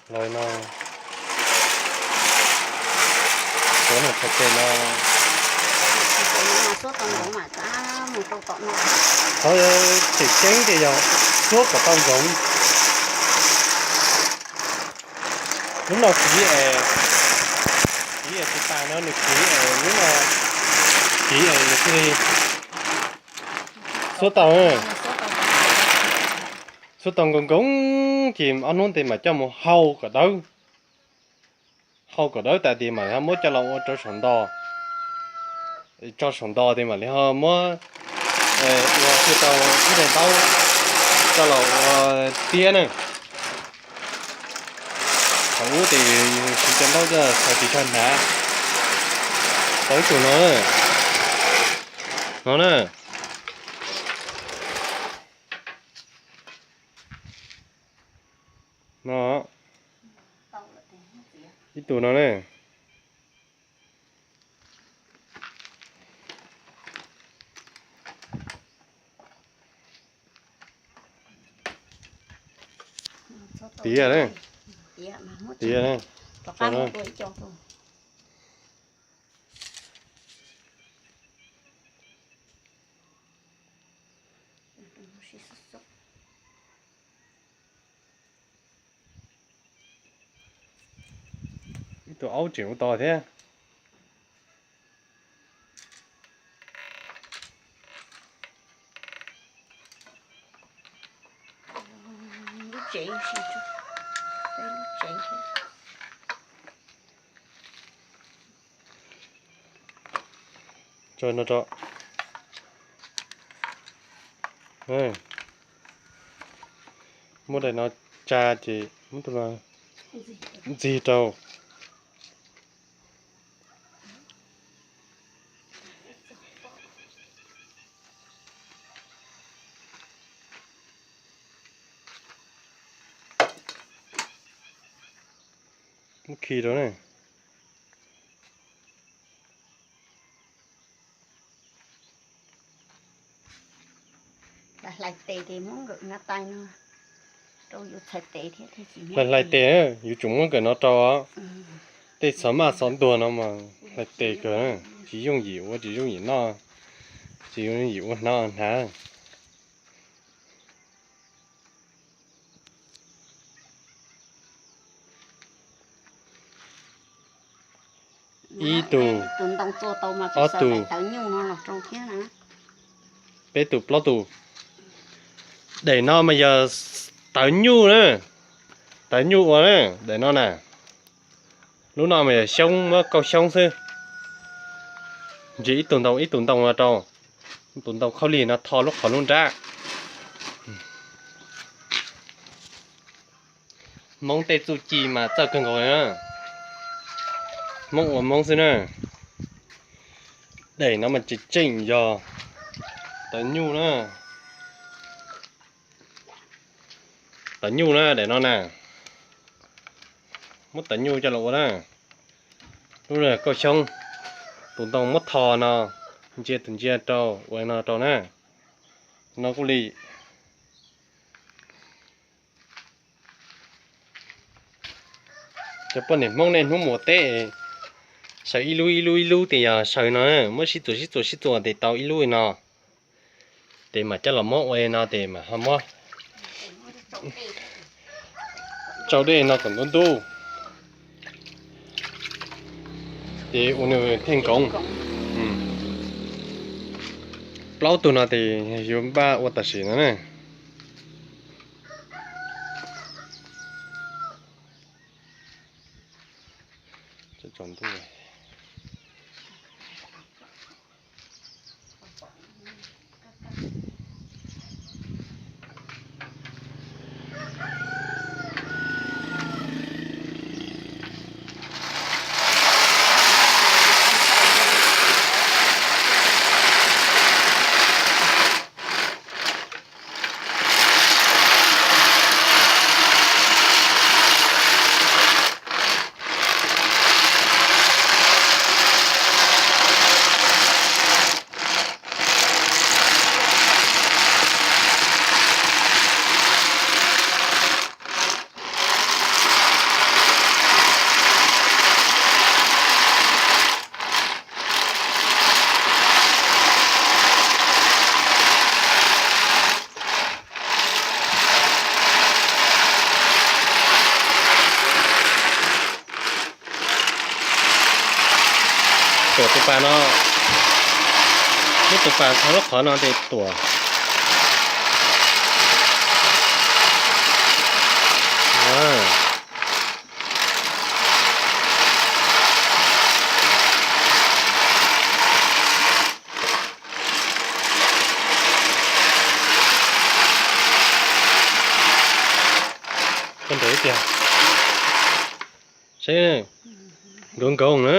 Lawv no, tuav no txhais tes no, qhov tseem ceeb tias yog tuav kom tau ntsoov. Lub no kiv es, kiv es tsis tas no nws kiv es lub no kiv es nws thiaj li xuab tau, xuab tau nkoos nkoos ces ob hnub ntawd mas coj mus hau kom dawb. Hau kom dawb tas tias mam li ho muab coj los ua rau saum ntoo, tso saum ntoo tias mam li ho muab ua tau ib daim ntaub coj los ua tiab na. Thaum ub ces siv cov ntaub coj xaws ris tsho hnav. Tau ib tug no, no na. No, ib tug no ne. Tiav ne, tiav ne. Ib tug aub tseem ua tau thiab. Tso no tso. Muab daim no tsa ces muab tus no ntxig rau. Muab khi rau ne. Hlais tes, hlais tes, yuav tsum muab nkawm no rau. Tej xov maj xov ntuag no mas hlais tes kawg, tsis yooj yim ua, tsis yooj yim noj, tsis yooj yim ua hnav hnav. Ib tug, ob tug, peb tug, plaub tug. Daim no mas yog tawv nyuj na, tawv nyuj ua na, daim no na. Lub no mas yog xyoob, muab kauj xyoob xwb. Ntsia ib tug ntoo ib tug ntoo no rau, tus ntoo khaub lig no tho lub qhov lub nrab. Hmoob tej txuj ci mas txawj kawg nkaus na. Hmoob ua Hmoob xwb na. Daim no mas tseem tseem yog tawv nyuj na. Tawv nyuj na, daim no na. Muab tawv nyuj coj los ua na. Lub no kauj xyoob, tus ntoo muab tho no, ntsia tus ntsia rau, ua no rau na. No kuj li. Cov poj niam Hmoob nej hnub mus teb, saws ib lub ib lub ib lub tias yog saws no, muab sib txuas sib txuas sib txuas tes tau ib lub no, tes mam coj los muab ua no tes mam ho muab tsau dej no kom ntub ntub, ces ua nws thiaj nkoos. Plaub tug no tes yuav npaj ua tam sim no na. Tus pas no, muab tus pas thau lub qhov no tes tuam. Koj nrog ib tiag. Saib, nkaus nkaus na.